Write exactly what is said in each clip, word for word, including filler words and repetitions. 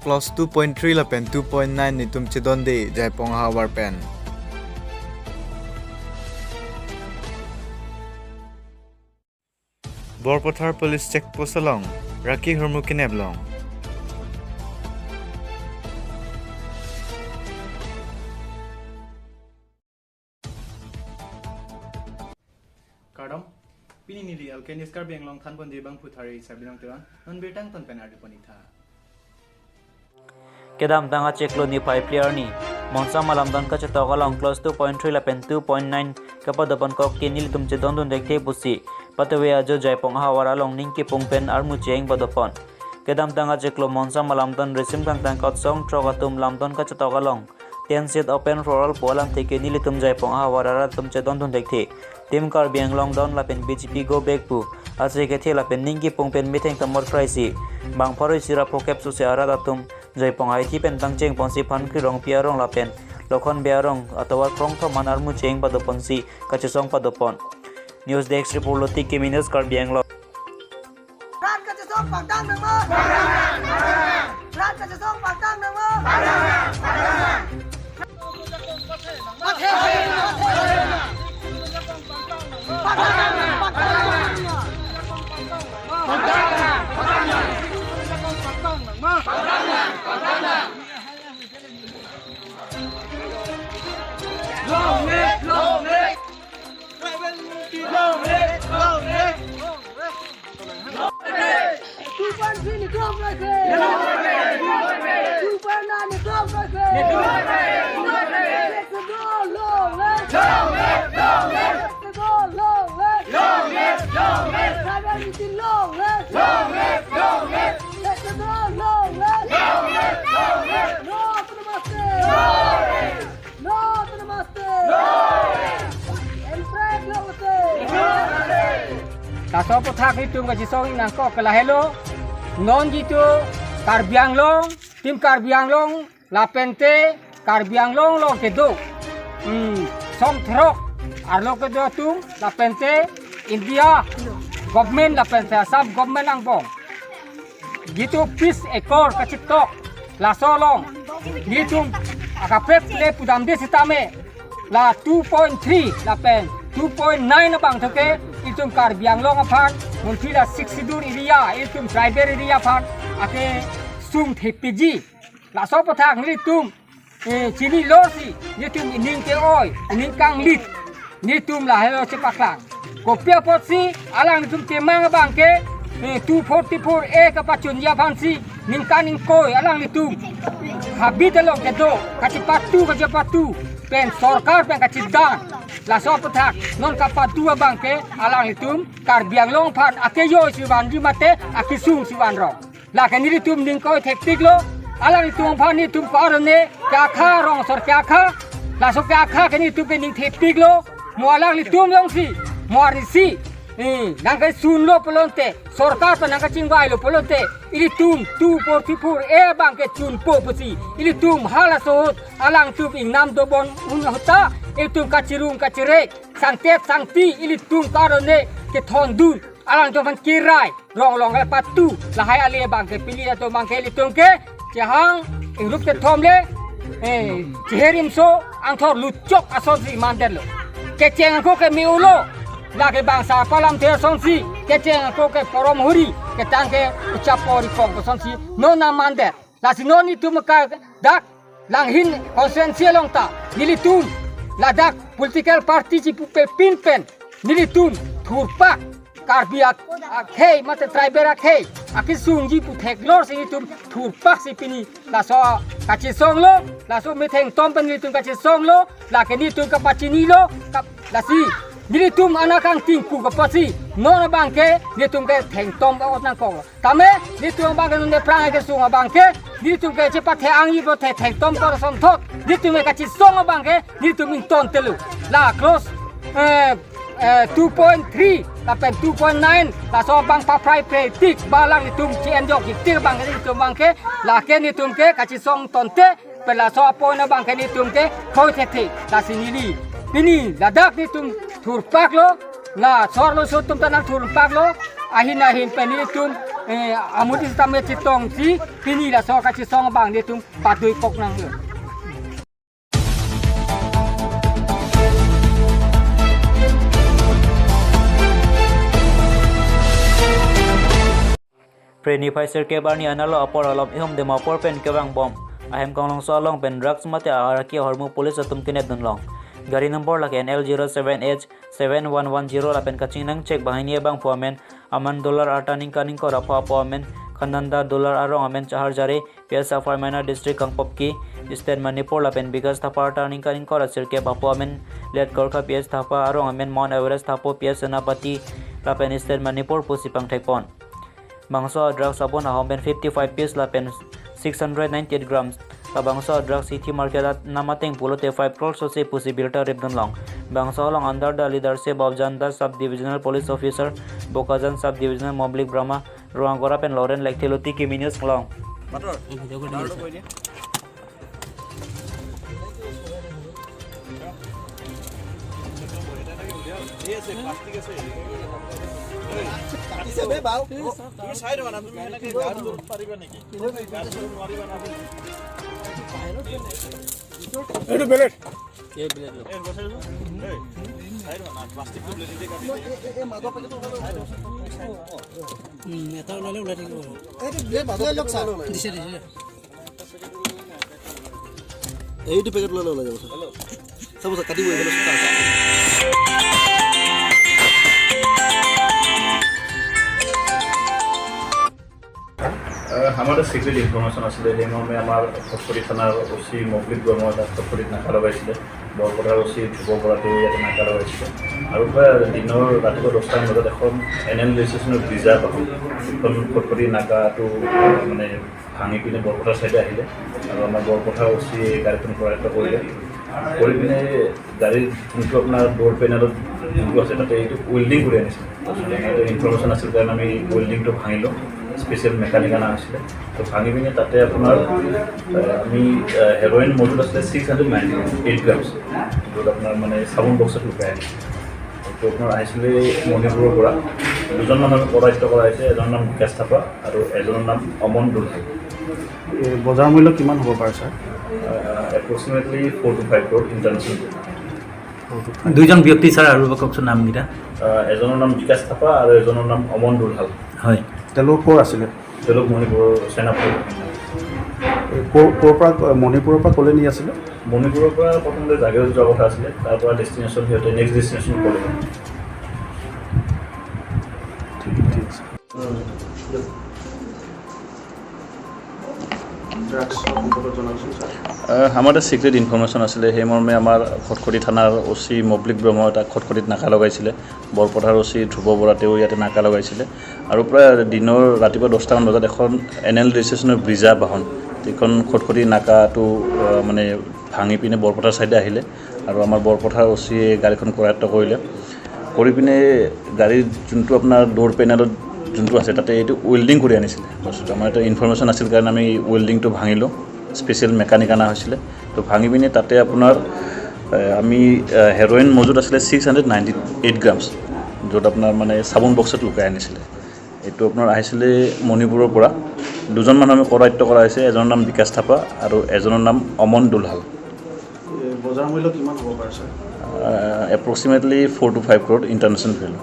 Clause two point three lapen two point nine netum chedonde Jaipong ahavar pen. Borpathar Police Check Post along, raki hurmu kenep long. Kardom, pini neli Alkenius Karbi Anglong thanponji bangphuthari Sabinong Teron, non birta angton pen ardi pon-ik tha. Kedamtang achiklo niphai phli arni, Monsam alamdon kachetok along clause two point three lapen two point nine kapadopon kok ke nelitum chedondun thekthe pusi, patave ajo Jaipong ahavar along ning kipung pen armu cheng padopon. Kedamtang achiklo Monsam alamdon risim kangtang kotsong throk atum lamdon kachetok along ten seat open for all pu alamthe ke nelitum Jaipong ahavar arat atum chedondun thekthe. Team Karbi Anglong Down lapen B J P Go Back pu ase kethe lapen ning kipung pen metheng tomor phraisi bang pharo isi ra phokep suse arat atum Jaipong haithi pen tangcheng ponsi Phankri Rongpi arong lapen Lokhon Bey arong atovar krongthom an armu cheng padoponsi kachesong padopon. News Desk Report, Loti Kimi News, Karbi Anglong. Rat kachesong pangtang nangma. Rat kachesong pangtang nangma. Long live, long live. Tribal unity, long live, long live. Two point three ni drop raise. Two point nine ni drop raise. Sixth Schedule long live. Sixth Schedule long live. Tribal unity long live. Sixth Schedule long live. No to the master. No to the master. Entregue long live. Laso aphuthak itum kachesong nangkok ke lahelo. Non jitu Karbi Anglong, Team Karbi Anglong lapente Karbi Anglong along kedo, hmm, song throk arlo kedo atum lapente India government lapente Assam government angbong jitu peace accord kachetok, laso along nelitum akaprek le pudamde sitame la two point three lapen two point nine abang thoke itum Karbi Anglong aphan, munthi la Sixth Schedule area, itum tribal area aphan akesung thepiji. Laso aphuthak nelitum, eh, chinilo si, nelitum ining ke-oi, ining kanglit, nelitum lahelo chepaklang. Kopi apotsi alanglitum kemang abang ke, eh, two forty-four A kapachunji aphansi ningkan ingkoi alanglitum habit along kedo, kachepatu, kachepatu pen sorkar pen kachedan. Laso aphuthak non kapatu abang ke alanglitum Karbi Anglong aphan akejoi si vanji mate akesung si vanrong. Lake nelitum ning ke-oi thektiklo, alanglitum aphan nelitum ko-arone ke-akha, rong asor ke-akha, laso ke-akha ke nelitum ke ning thepiklo, mo alanglitum jongsi, mo arnisi, eh, nangkesunlo pulote, sorkar pen nangkachingvailo pulote, ilitum two forty-four A abang ke chunpo pusi, ilitum halaso ahut alangtum ingnam dobom un ahut ta, ilitum kachirung kachirek, sangtet sangti, ilitum ko-arone kethondun, alangtum aphan kirai, rong along le patu, lahai ale abang ke pili atum abang ke ilitum ke chehang ingrup kethom le, eh, cheherimso angthor luchok asonsi mandetlo. Kecheng ako ke me-olo, lake bangsa palam the asonsi, kecheng ako ke porom huri, ketang ke uchapo rikong asonsi, non na mandet. Lasi non itum ka dak Langhin constituency along ta nelitum ladak political party chipupe pinpen nelitum thurpak Karbi ak-, akhei mate tribal akhei akesungji pu theklor si nelitum thurpak si pini laso kachesonglo, laso metheng tom pen nelitum kachesonglo, lake nelitum kapachinilo, kap-, lasi nelitum anak kangtingku kapasi non abang ke nelitum ke thengtom ot nangkok. Tame, nelitum abang ke non aphrang kesung abang ke, nelitum ke chepathe-angji pu the thengtom kor asonthot, nelitum ke kachesong abang ke, nelitum ingtontelo. La clause, eh, eh, two point three, lapen two point nine, laso abang paphrai pretik, ba alanglitum che-enjokji tik abang ke, nelitum abang ke, lake nelitum ke kachesong tonte, pen laso apon abang ke nelitum ke khoi thekthe, lasi neli. Pini ladak nelitum thurpaklo, la sorlo so atum ta nangthurpaklo, ahin ahin pen nelitum Eh, amut sitame chetongsi, pini laso kachesong abang netum padoipok nanglo. Phre niphai sirkep arni analo apor alom ihum Dimapur pen kevangbom ahem Konglongso along pen drugs mate araki ahormu police atum kenep dunlong. Gari number lake N L zero seven H seven one one zero lapen kachingnang chek banghini abangphu amen Aman Dular, arta ningkan ingkoi ra pho, aphu amen Khananda Dular, arong amen Chahar Jare, P S Saphai Maina, District Kangpokpi, State Manipur, lapen Bikash Thapa, arta ningkan ingkoi ra sirkep, aphu amen Liat Gorkha, P S Thapa, arong amen Mount Everest Thapo, P S Senapati, lapen State Manipur pusi pangthekpon. Bangso drugs abon ahom pen fifty-five piece lapen six hundred ninety-eight grams. Labangso drugs hithi market at nam ateng pulote five crore sose pusi birta rip dunlong. Bangso along under the leadership of Janta Sub Divisional Police Officer, Bokajan Sub Divisional Moblik Brahma, Ruangagora pen Loren Lekthe, Luti Kimi News, Konglong. এইটো বেলেগ। এই বেলেগ ল। উম, এটা ওলালে ওলাই থাকিব। দিছে, দিছে। এইটো পেকেট ওলালে ওলাই যাব, ছাৰ। চাব, ছাৰ, কাটিব এইফালে চুটা আছে। আহ, আমাৰ এটা চিক্ৰেট ইনফৰমেশ্যন আছিলে, সেই মৰ্মে আমাৰ খটখটি থানাৰ অ' চি মৌগলিক ব্ৰহ্মই তাত খটখটিত নাকা লগাইছিলে। বৰপথাৰ অ' চি ধ্ৰুৱ বৰাটো ইয়াতে নাকা লগাইছিলে। আৰু প্ৰায় দিনৰ ৰাতিপুৱা দহটামান বজাত এখন এন এল ৰেজিষ্ট্ৰেশ্যনৰ ব্ৰিজা বাহন, এখন খটখটি নাকাটো, আহ, মানে ভাঙি পিনে বৰপথাৰ চাইডে আহিলে আৰু আমাৰ বৰপথাৰ অ' চিয়ে গাড়ীখন কৰায়ত্ত কৰিলে। কৰি পিনে গাড়ীৰ যোনটো আপোনাৰ ড'ৰ পেনেলত যোনটো আছে, তাতে এইটো ৱেল্ডিং কৰি আনিছিলে। এইটো ইনফৰমেশ্যন আছিল কাৰণে আমি ৱেল্ডিংটো ভাঙিলোঁ, স্পেচিয়েল মেকানিক অনা হৈছিলে। তো ভাঙি পিনে তাতে আপোনাৰ, এ, আমি, এ, হেৰইন মজুত আছিলে six hundred ninety eight grams, য'ত আপোনাৰ মানে চাবোন বক্সত লুকাই আনিছিলে। এইটো আপোনাৰ আহিছিলে মণিপুৰৰ পৰা। দুজন মানুহ আমি কৰায়ত্ত কৰা হৈছে, এজনৰ নাম বিকাশ থাপা আৰু এজনৰ নাম অমন দুলহাল। এই বজাৰ মূল্য কিমান হ'ব পাৰে, sir? Approximately four to five crore international. দুইজন ব্যক্তি, ছাৰ, আৰু এবাৰ কওকচোন নামকেইটা। আহ, এজনৰ নাম বিকাশ থাপা আৰু এজনৰ নাম অমন দুলহাল। হয়। তেওঁলোক ক'ৰ আছিলে? তেওঁলোক মণিপুৰৰ চেনাপতি। এই ক'ৰ, ক'ৰ পৰা, মণিপুৰৰ পৰা ক'লৈ নি আছিলে? মণিপুৰৰ পৰা প্ৰথমতে জাগিৰোড যোৱা কথা আছিলে, তাৰ পৰা ডেষ্টিনেশ্যন সিহঁতে নেক্সট ডেষ্টিনেশ্যন ক'লে। ঠিক, ঠিক আছে। ড্ৰাগছৰ সম্পৰ্কত জনাওকচোন, ছাৰ। আহ, আমাৰ এটা চিক্ৰেট ইনফৰমেশ্যন আছিলে, সেই মৰ্মে আমাৰ খটখটি থানাৰ অ' চি মৌগলিক ব্ৰহ্মই এটা খটখটিত নাকা লগাইছিলে। বৰপথাৰ অ' চি ধ্ৰুৱ বৰা তেওঁ ইয়াতে নাকা লগাইছিলে আৰু প্ৰায় দিনৰ ৰাতিপুৱা দহটামান বজাত এখন এন এল ৰেজিষ্ট্ৰেশ্যনৰ ব্ৰিজা বাহন, যিখন খটখটি নাকাটো, আহ, মানে ভাঙি পিনে বৰপথাৰ চাইডে আহিলে আৰু আমাৰ বৰপথাৰ অ' চিয়ে গাড়ীখন কৰায়ত্ত কৰিলে। কৰি পিনে গাড়ীৰ যোনটো আপোনাৰ ড'ৰ পেনেলত যোনটো আছে, তাতে এইটো ৱেল্ডিং কৰি আনিছিলে বস্তুটো। আমাৰ এটা ইনফৰমেশ্যন আছিল কাৰণে আমি ৱেল্ডিংটো ভাঙিলোঁ, স্পেচিয়েল মেকানিক অনা হৈছিলে। তো ভাঙি পিনে তাতে আপোনাৰ, এ, আমি, এ, হেৰইন মজুত আছিলে six hundred ninety eight grams, য'ত আপোনাৰ মানে চাবোন বক্সত লুকাই আনিছিলে। এইটো আপোনাৰ আহিছিলে মণিপুৰৰ পৰা। দুজন মানুহ আমি কৰায়ত্ত কৰা হৈছে, এজনৰ নাম বিকাশ থাপা আৰু এজনৰ নাম অমন দুলহাল। এই বজাৰ মূল্য কিমান হ'ব পাৰে, sir? Ah, approximately four to five crore international value.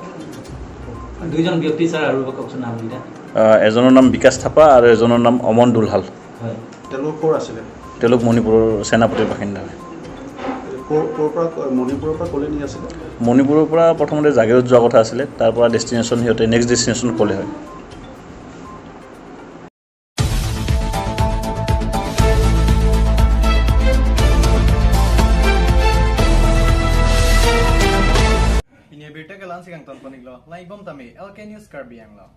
দুইজন ব্যক্তি, ছাৰ, আৰু এবাৰ কওকচোন নামকেইটা। আহ, এজনৰ নাম বিকাশ থাপা আৰু এজনৰ নাম অমন দুলহাল। হয়। তেওঁলোক ক'ৰ আছিলে? তেওঁলোক মণিপুৰৰ চেনাপতিৰ বাসিন্দা হয়। ক'ৰ, ক'ৰ পৰা, মণিপুৰৰ পৰা ক'লৈ নি আছিলে? মণিপুৰৰ পৰা প্ৰথমতে জাগিৰোড যোৱা কথা আছিলে, তাৰ পৰা ডেষ্টিনেশ্যন সিহঁতে নেক্সট ডেষ্টিনেশ্যন ক'লে হয়। Pini birta kelang si kangton paniklo, lang-ik bom tame, L K News Karbi Anglong.